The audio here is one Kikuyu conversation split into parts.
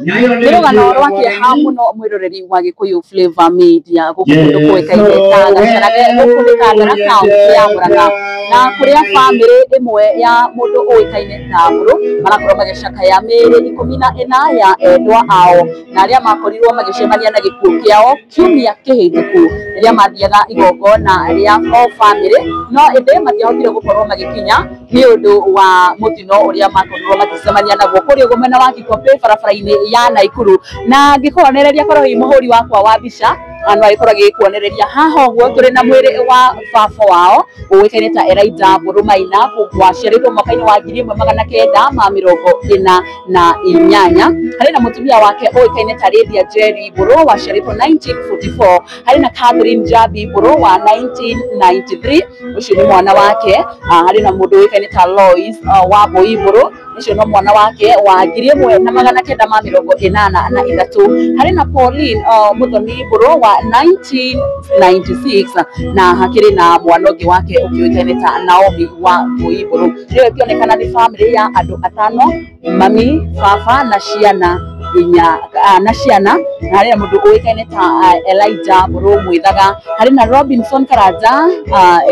Nĩ rũgano rwa kĩeha mũno mwĩroreri wa Gĩkũyũ Flavor Media gũkũ kũndũ kũĩkaine ta Gacarage, gũkũ nĩ Kandara kaũntĩ ya Murang'a, na kũrĩa bamĩrĩ ĩmwe ya mũndũ ũĩkaine ta Mbũrũ marakorwo magĩcakaya mĩĩrĩ 14 ya endwa ao na arĩa makorirwo magĩcemania na gĩkuũ kĩao kiumia kĩhĩtũku rĩrĩa mathiaga igongona rĩa o bamĩrĩ, no ĩndĩ matiahotire gũkorwo magĩkinya nĩ ũndũ wa mũtino ũrĩa makorirwo magĩcemania naguo kũrĩa ũguo mwena wa Kikopey barabara-inĩ ya Naikuru. Na ngĩkuonereria korwo hihi mũhũri wakwa wa mbica no agĩkorwo agĩkuonereria haha ũguo tũrĩ na mwĩrĩ wa baba wao ũĩkaine ta Elijah Mbũrũ Maina, waciarĩtwo mwaka-inĩ wa 1948. Harĩ na mũtumia wake ũĩkaine ta Lydia Njeri Mbũrũ, waciarĩtwo 1944. Harĩ na Catherine Njambi Mbũrũ wa 1993, ũcio nĩ mwana wake. Harĩ na mũndũ ũĩkaine ta Lois Wambui Mbũrũ, ũcio no mwana wake wa 1983. Harĩ na Pauline Muthoni Mbũrũ wa 1996, na hakĩrĩ na mwana ũngĩ wake ũkĩũĩkaine ta Naomi Wambui Mbũrũ. Ĩyo ĩkĩonekana nĩ bamĩrĩ ya andũ atano, mami, baba na ciana inya, na ciana. Na harĩ na mũndũ ũĩkaine ta Elijah Mbũrũ Mwithaga, harĩ na Robinson Karanja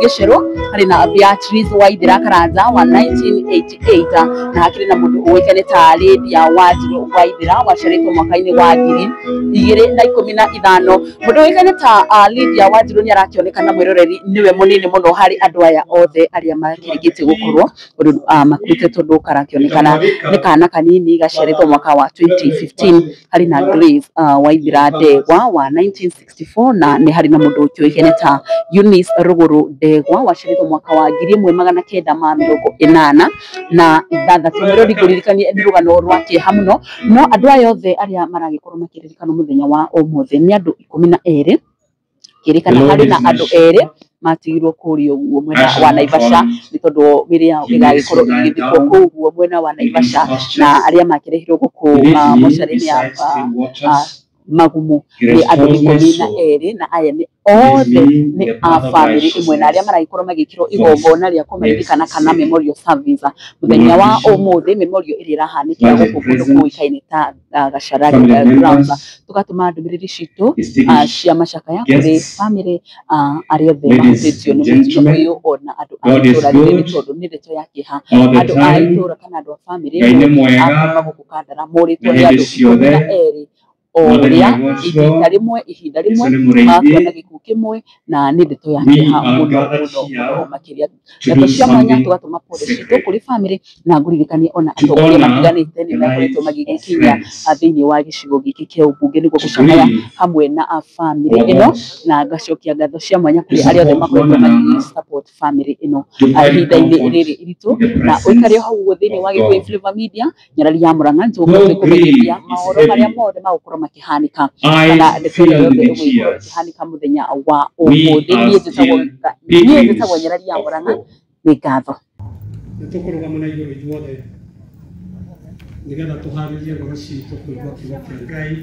Gĩcerũ, harĩ na Beatrice Waithera Karanja wa 1988, na hakĩrĩ na mũndũ ũĩkaine ta Lydia Wanjiru Waithera waciarĩtwo mwaka-inĩ wa 2015. Mũndũ ũĩkaine ta Lydia Wanjiru nĩ arakĩonekana mwĩroreri nĩwe mũnini mũno harĩ andũ aya othe arĩa makĩrĩkĩtie gũkorwo makuĩte, tondũ karakĩonekana nĩ kana kanini gaciarĩtwo mwaka wa 2015. Harĩ na Grace Waithera Ndegwa wa 1964, na nĩ harĩ na mũndũ ũkĩũĩkaine ta Eunice Rũgũrũ Ndegwa waciarĩtwo mwaka wa 1986. Mwĩrori, ngũririkanie nĩ rũgano rwa kĩeha mũno, no andũ aya othe arĩa maragĩkorwo makĩririkanwo mũthenya wa ũmũthĩ nĩ andũ 12 kĩrĩkana. Harĩ na andũ erĩ matigirwo kũrĩa ũguo mwena wa Naivasha nĩ tondũ mĩĩrĩ yao ĩgagĩkorwo ĩgĩthikwo kũu ũguo mwena wa Naivasha, na arĩa makĩrehirwo gũkũ mocarĩ-inĩ ya Magumu nĩ andũ 12, na aya nĩ othe nĩ a bamĩrĩ ĩmwe, na arĩa maragĩkorwo magĩkĩrwo igongona rĩa kũmaririkana kana memorial service mũthenya wa ũmũthĩ, memorial ĩrĩa ĩrahanĩkĩra gũkũ kũndũ kũĩkaine ta Gacarage grounds. Tũgatũma ndũmĩrĩri citũ cia macakaya kũrĩ bamĩrĩ, arĩa othe mahutĩtio nĩ mũtino ũyũ, ona andũ a itũũra rĩrĩ, nĩ tondũ nĩ ndeto ya kĩeha. Andũ a itũũra kana andũ a bamĩrĩ a kuma gũkũ Kandara morĩtwo nĩ andũ 12 o ũrĩa ihinda rĩmwe makua na gĩkuũ kĩmwe, na nĩ ndeto ya kĩeha mũno mũno mũno makĩria. Ndeto cia mwanya, tũgatũma pole citũ kũrĩ bamĩrĩ, na ngũririkanie ona atongoria matiganĩte nĩ makoretwo magĩgĩkinya thĩinĩ wa gĩcigo gĩkĩ kĩa ũmbunge nĩguo gũcakaya hamwe na bamĩrĩ ĩno, na ngacokia ngatho cia mwanya kũrĩ arĩa othe makoretwo magĩ support bamĩrĩ ĩno ihinda-inĩ rĩrĩ iritũ. Na ũikare hau ũguo thĩinĩ wa Gĩkũyũ Flavor Media, nyarari ya Murang'a, nĩtũgũkorwo tũkĩkũmenyithia maũndũ marĩa mothe magũkorwo makĩhanĩka kana ndeto ĩrĩa yothe ĩgũgĩkorwo ĩkĩhanĩka mũthenya wa ũmũthĩ. Niĩ njĩtagwo Nyarari ya Murang'a, nĩ ngatho. Nĩ tũkũrũgama na igũrũ ithuothe nĩgetha tũharĩrie ngoro citũ kũigua kiugo kĩa Ngai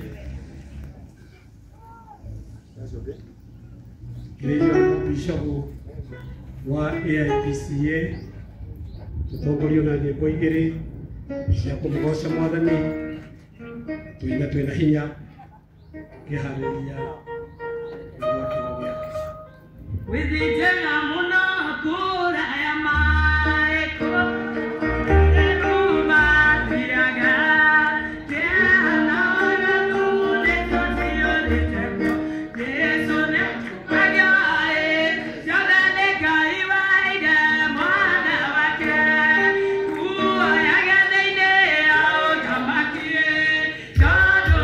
kĩrĩithio nĩ bishopu wa AIPCA, tũtongorio na nyĩmbo igĩrĩ cia kũmũgoca Mwathani, tũigue twĩna hinya tũkĩharĩria kũigua kiugo gĩake. Withitega muno kũraya maĩko matiraga. Jesu nĩ ciothe nĩ Ngai waire mwana wake kuoyaga thĩinĩ ya ũthamaki tondũ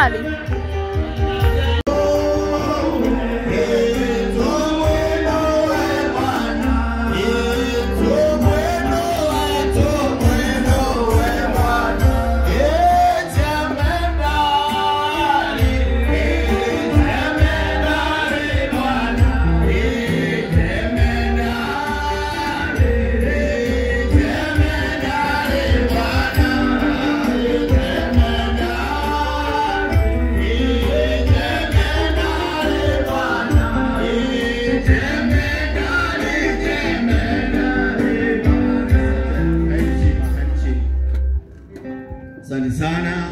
Tafadhali. Sana,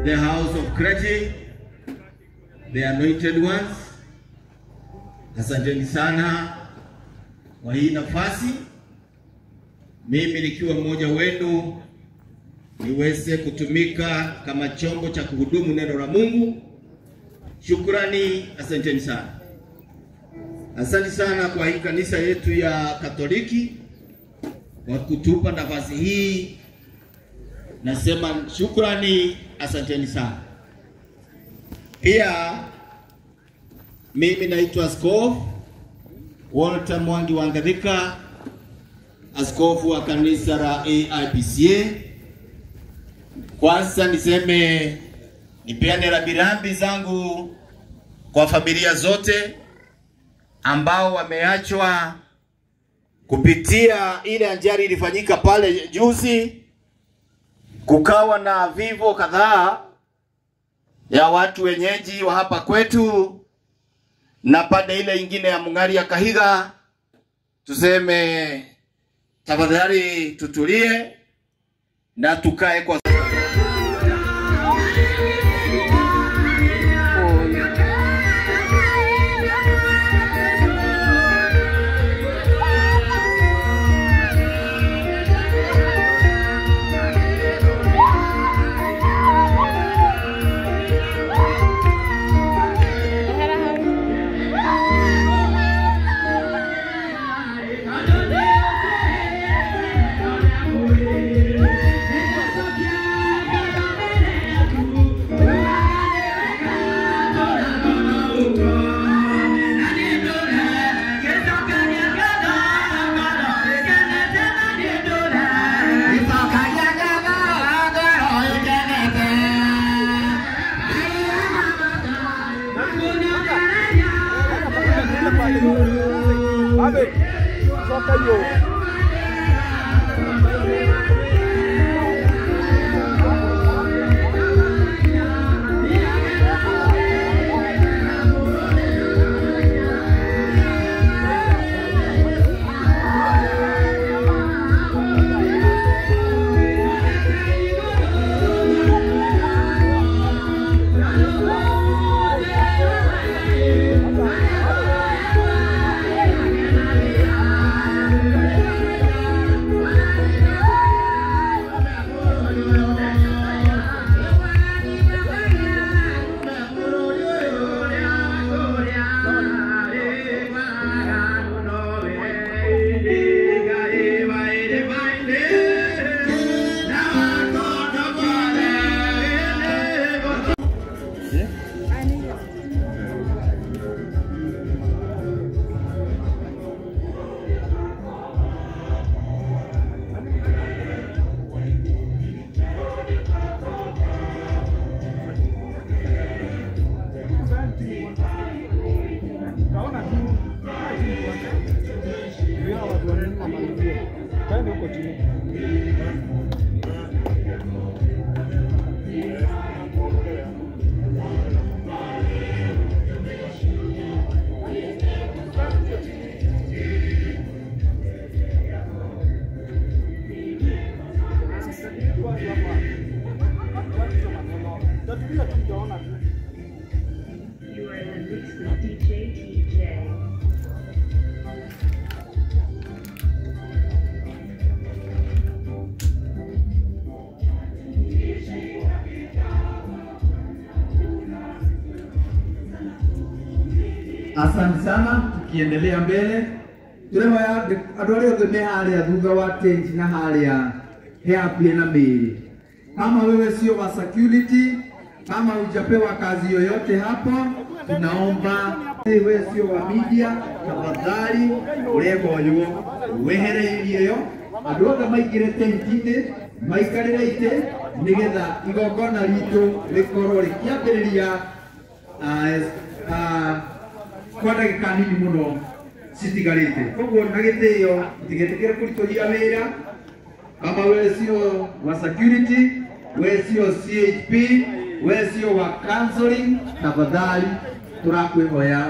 the house of clergy, the anointed ones. Asanteni sana kwa hii nafasi. Mimi nikiwa mmoja wenu niweze kutumika kama chombo cha kuhudumu neno la Mungu. Shukrani, asanteni sana. Asante sana kwa hii kanisa yetu ya Katoliki kwa kutupa nafasi hii. Nasema shukrani, asanteni sana. Pia mimi naitwa Askofu Walter Mwangi Wangadhika, askofu wa kanisa la AIPCA. Kwanza niseme nipeane rambirambi zangu kwa familia zote ambao wameachwa kupitia ile ajali ilifanyika pale juzi. Kukawa na vivo kadhaa ya watu wenyeji wa hapa kwetu na pande ile ingine ya Mung'ari ya Kahiga. Tuseme tafadhali tutulie na tukae kwa You are in the mix with DJ TJ. Asante sana, tukiendelea mbele turehoya andu aria othe me haria thutha wa tent na haria he hakuhi na mĩĩrĩ. Kama wewe sio wa security, Kama hujapewa kazi yoyote hapo, tunaomba wewe sio wa media, tafadhali urehoywo wehereirie yo andũ othe maingĩre tenti-inĩ maikarĩre itĩ nĩgetha igongona ritũ rĩkorwo rĩkĩambĩrĩria kwa ndagĩka nini mũno citigarĩte. Koguo na gĩtĩo mũtigetĩkĩre kũritũhia wĩra. Kama wewe sio wa security, wewe sio CHP, wewe sio wa counseling, tafadhali tũrakwĩhoya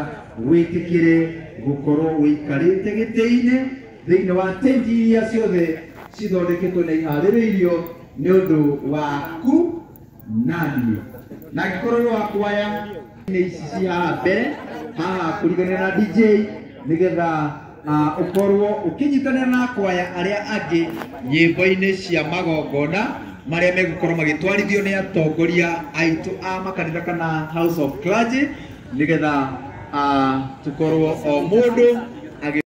wĩtĩkĩre gũkorwo wĩikarĩte gĩtĩ-inĩ thĩinĩ wa tenti iria ciothe cithondeketwo na iharĩrĩirio nĩ ũndũ waku naniĩ. Na angĩkorwo nĩ wa kwaya nĩ ici ci haha mbere haha kũrigania na DJ nĩgetha ũkorwo ũkĩnyitanĩra na kwaya arĩa angĩ nyĩmbo-inĩ cia magongona marĩa megũkorwo magĩtwarithio nĩ atongoria aitũ a makanitha kana House of Clergy nĩgetha tũkorwo o mũndũ